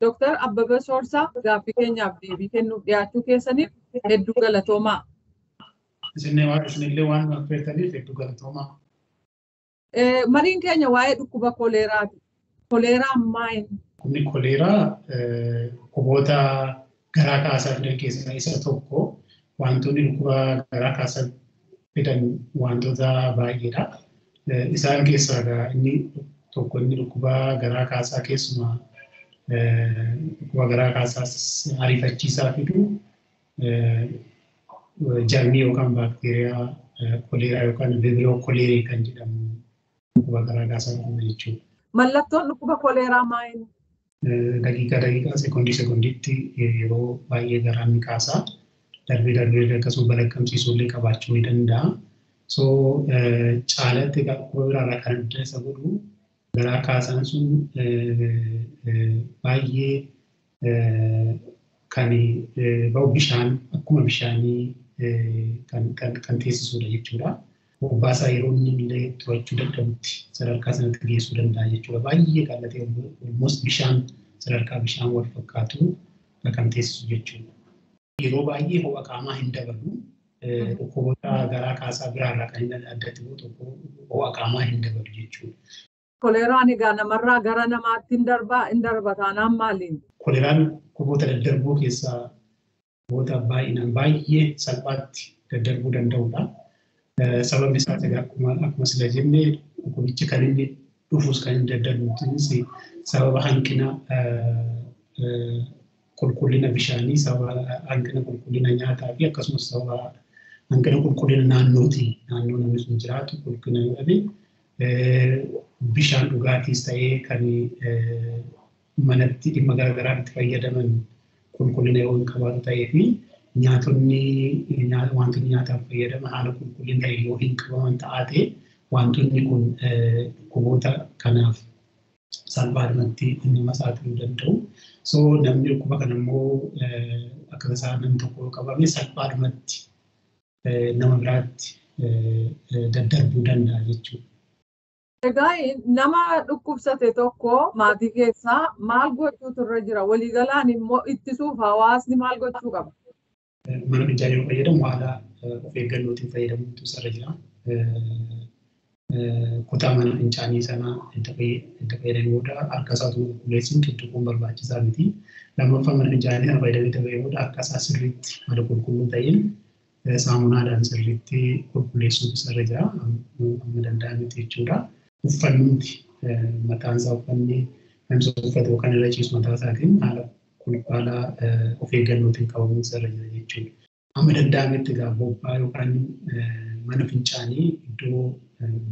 Dooktar Abbabee Soorsaa, gaaffii keenyaaf deebii kennuuf dhiyaachuu keessaniif hedduu galatoomaa. Isinillee waan affeertaniif hedduu galatoomaa. Mariin keenya waa'ee dhukkuba koleeraati. Koleeraan maali? Dhukkubni koleeraa dhukkuboota garaa kaasaa fidan keessaa isa tokko. Wantoonni dhukkuba garaa kaasaa fidan wantoota baay'eedha. Isaan keessaa inni tokko inni dhukkuba garaa kaasaa, keessumaa dhukkuba garaa kaasaa ariifachiisaa fidu, jarmii yookaan baakteeriyaa koleeraa yookaan Vibrio cholerae kan jedhamu dhukkuba garaa kaasaa dhufu jechuudha. Mallattoon dhukkuba koleeraa maali? Daqiiqaa daqiiqaa, sekoondii sekoondiitti yeroo baay'ee garaan ni kaasaa. Darbee darbee akkasuma balaqqamsiisuu illee qabaachuu ni danda'a. So caalatti dhukkuba biraarraa kan adda isa godhu garaa kaasaan sun baay'ee kan ba'u bishaan, akkuma bishaanii kan teessisudha jechuudha. Bobbaasaa yeroo inni illee to'achuu dadhabutti sadarkaa sanatti geessuu danda'a jechuudha. Baay'ee qallatee almost bishaan, sadarkaa bishaan wal fakkaatu kan teessisu jechuudha. Yeroo baay'ee ho'a qaamaa hin dabalu. Dhukkuboota garaa kaasaa biraarraa kan inni addatti godhu tokko ho'a qaamaa hin dabalu jechuudha. Koleeraan egaa namarraa gara namaatti hin darbaa? Hin darba taanaan maaliin? Koleeraan dhukkuboota daddarboo keessaa dhukkuboota baay'inaan baay'ee salphaatti daddarbuu danda'udha. Sababni isaas egaa akkuma sila jenne, dhukkubichi kan inni dhufus kan inni daddarbuutis sababa hanqina qulqullina bishaanii, sababa hanqina qulqullina nyaataa fi akkasumas sababa hanqina qulqullina naannooti. Naannoo namni sun jiraatu qulqullina yoo dhabe, bishaan dhugaatiis ta'ee kan manatti dhimma garaagaraa itti fayyadaman qulqullina yoo hin qabaatu ta'ee fi nyaatonni, wantoonni nyaataaf fayyadaman haala qulqullina ta'e yoo hin qabaman ta'ate, wantoonni kun dhukkuboota kanaaf salphaadhumatti nama saaxiluu danda'u. So namni dhukkuba kana immoo akka tasaa namni tokko yoo qabame salphaadhumatti nama biraatti daddarbuu danda'a jechuudha. Egaa nama dhukkubsate tokko maatii keessaa maal gochuutu irra jira? Waliigalaan immoo ittisuuf hawaasni maal gochuu qaba? Mana fincaanii yeroo fayyadamu haala of eeggannootiin fayyadamuutu isarra jira. Kutaa mana fincaanii sana edda fayyadamee booda harka isaa osoo qulqulleessin tuttuquun barbaachisaa miti. Lammaffaa, mana fincaanii sana fayyadamee edda bahee booda harka isaa sirriitti haala qulqulluu ta'een saamunaadhaan sirriitti qulqulleessuutu isarra jira, amma danda'ametti jechuudha. Uffannumti mataan isaa, uffanni namni uffatu yookaan irra ciisu mataa isaatiin haala of eeggannootiin qabamuun isarra jira jechuudha. Amma danda'ametti egaa bobbaa yookaan mana fincaanii iddoo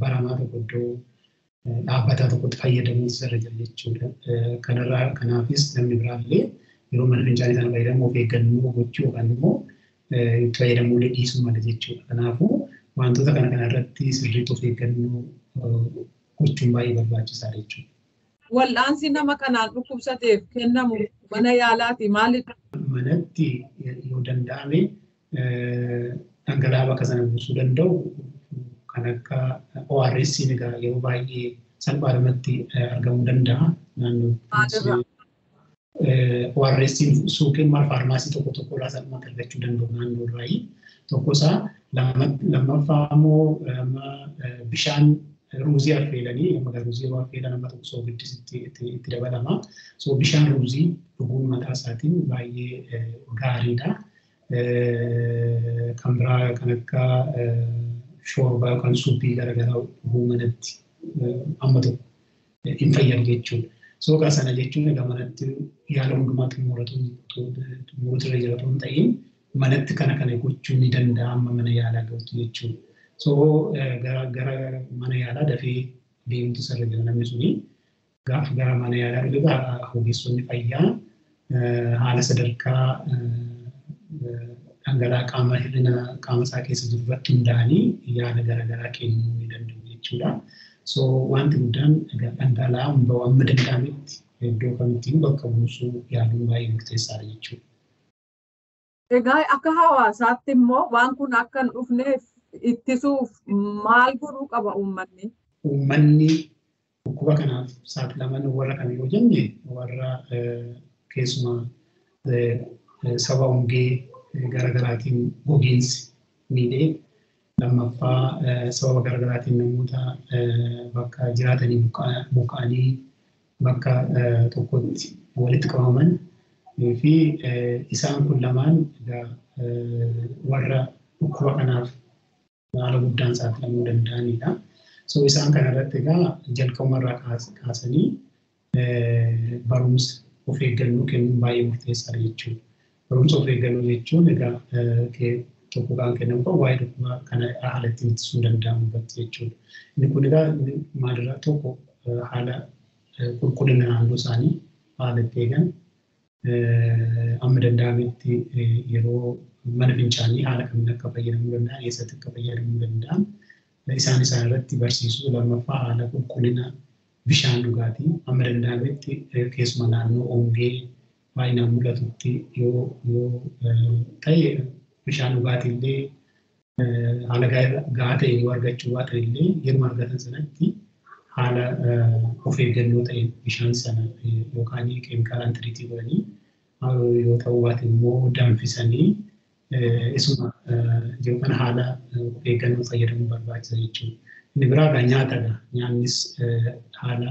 baramaa tokko, iddoo dhaabbataa tokkotti fayyadamuun isarra jira jechuudha. Kanarraa kanaafis namni biraallee yeroo mana fincaanii sana fayyadamu of eeggannoo gochuu yookaan immoo itti fayyadamuu illee dhiisuu mala jechuudha. Kanaafuu wantoota kana kana irratti sirriitti of eeggannoo gochuun baay'ee barbaachisaadha jechuudha. Wal'aansi nama kanaan dhukkubsateef kennamu mana yaalaati maalidha? Manatti yoo danda'ame dhangala'aa bakka sana buusuu danda'u kan akka ORS egaa yeroo baay'ee salphaadhumatti argamuu danda'a. Naannoo ORS suuqiin maal faarmaasii tokko tokko irraa salphumatti argachuu danda'u naannoo irraayi. Tokko isaa, lammaffaa immoo bishaan ruuzii affeelanii, amma ruuzii yeroo affeelan amma tokko soogiddi itti dabalama. So bishaan ruuzii dhuguun mataa isaatiin baay'ee gaariidha. Kan biraa kan akka shoorbaa yookaan suuppii garaagaraa dhuguu manatti amma tokko hin fayyadu jechuudha. So egaa sana jechuun egaa manatti yaala hundumaa xumuratu irra jira otoo hin ta'in, manatti kana kana gochuun ni danda'a amma mana yaalaa gahuutti jechuudha. So gara mana yaalaa dafee deemtu isarra jira namni suni. Gaafa gara mana yaalaa dhufe ogeessonni fayyaa haala sadarkaa dhangala'aa qaama hir'ina qaama isaa keessa jiru irratti hundaa'anii yaala garaagaraa kennuu ni danda'u jechuudha. So wanti guddaan dhangala'aan bahu amma danda'ametti iddoo kamittiin bakka buusuu yaaluun baay'ee murteessaadha jechuudha. Egaa akka hawaasaatti immoo waan kun akka hin dhufneef ittisuuf maal godhuu qaba uummanni? Uummanni dhukkuba kanaaf saaxilaman warra kam yoo jenne, warra Keessumaa sababa hongee garaagaraatiin gogiinsi miidhee, lammaffaa sababa garaagaraatiin namoota bakka jiraatanii buqqa'anii bakka tokkotti walitti qabaman fi isaan kun lamaan warra dhukkuba kanaaf haala guddaan saaxilamuu danda'anidha. So isaan kanarratti egaa jalqabumarraa kaasanii barumsa of eeggannoo kennuun baay'ee murteessaadha jechuudha. Barumsa of eeggannoo jechuun egaa tokko kan kennamu qabu waa'ee dhukkuba kana haala ittiin ittisuun danda'amu irratti jechuudha. Inni kun egaa maalirraa tokko haala qulqullina naannoo isaanii haala itti eegan, amma danda'ametti yeroo mana fincaanii haala kamiin akka fayyadamuu danda'an, eessatti akka fayyadamuu danda'an isaan isaan irratti barsiisuu. Lammaffaa haala qulqullina bishaan dhugaatii amma danda'ametti keessumaa naannoo hongee baay'inaan mul'atutti yoo ta'e bishaan dhugaatii illee haala gahaa ta'e yoo argachuu baatan illee yeruma argatan sanatti haala of eeggannoo ta'e bishaan sana yookaan keemikaalaan tiriitii godhanii yoo ta'uu baate immoo danfisanii isuma jiru kana haala of eeggannoo fayyadamuu barbaachisa jechuudha. Inni biraa egaa nyaatadha. Nyaannis haala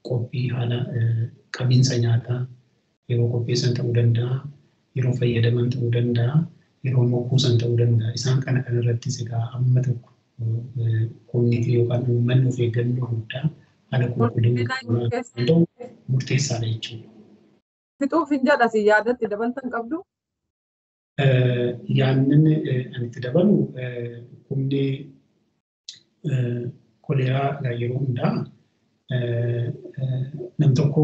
qophii, haala qabiinsa nyaataa yeroo qopheessan ta'uu danda'a, yeroo fayyadaman ta'uu danda'a, yeroo immoo kuusan ta'uu danda'a. Isaan kana kanarrattis egaa amma tokko koominitii yookaan uummanni of eeggannoo guddaa haala qulqullina danda'u murteessaadha jechuudha. Fixuuf hin jedhasi yaadatti dabaltan qabdu? Yaadni ani itti dabalu, dhukkubni koleeraa yeroo hundaa nam tokko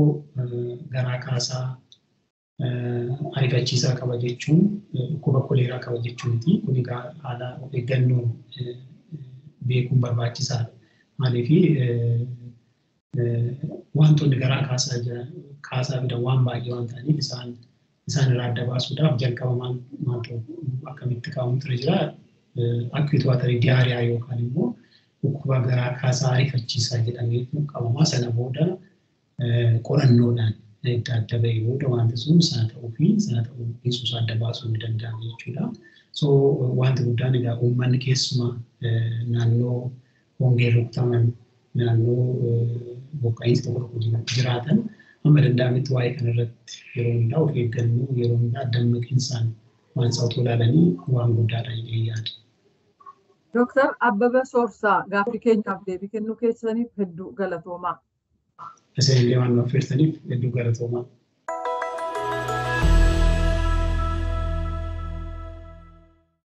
garaa kaasaa ariifachiisaa qaba jechuun dhukkuba koleeraa qaba jechuu miti. Kun egaa haala of eeggannoon beekuun barbaachisaadha. Maaliif wantoonni garaa kaasaa jiran kaasaa fidan waan baay'ee waan ta'aniif isaan irraa adda baasuudhaaf jalqaba maal maal ta'u akkamitti qabamutu irra jira, acute watery diarrhea yookaan immoo dhukkuba garaa kaasaa ariifachiisaa jedhamee qabamaa. Sana booda qorannoodhaan adda adda bahee booda wanti sun sana ta'uu fi sana ta'uu dhiisuu isaa adda baasuun ni danda'ama jechuudha. So wanti guddaan egaa uummanni keessumaa naannoo hongeen rukutaman, naannoo buqqa'iinsi tokko tokko jiraatan hamma danda'ametti waa'ee kanarratti yeroo hundaa of eeggannoo, yeroo hundaa dammaqiinsaan waan isaa otoo ilaalanii waan guddaadha jedhee yaada. Dooktar Abbabaa Soorsaa, gaaffii keenyaaf deebii kennuu keessaniif hedduu galatoomaa. Isin illee waan nu affeertaniif hedduu galatoomaa.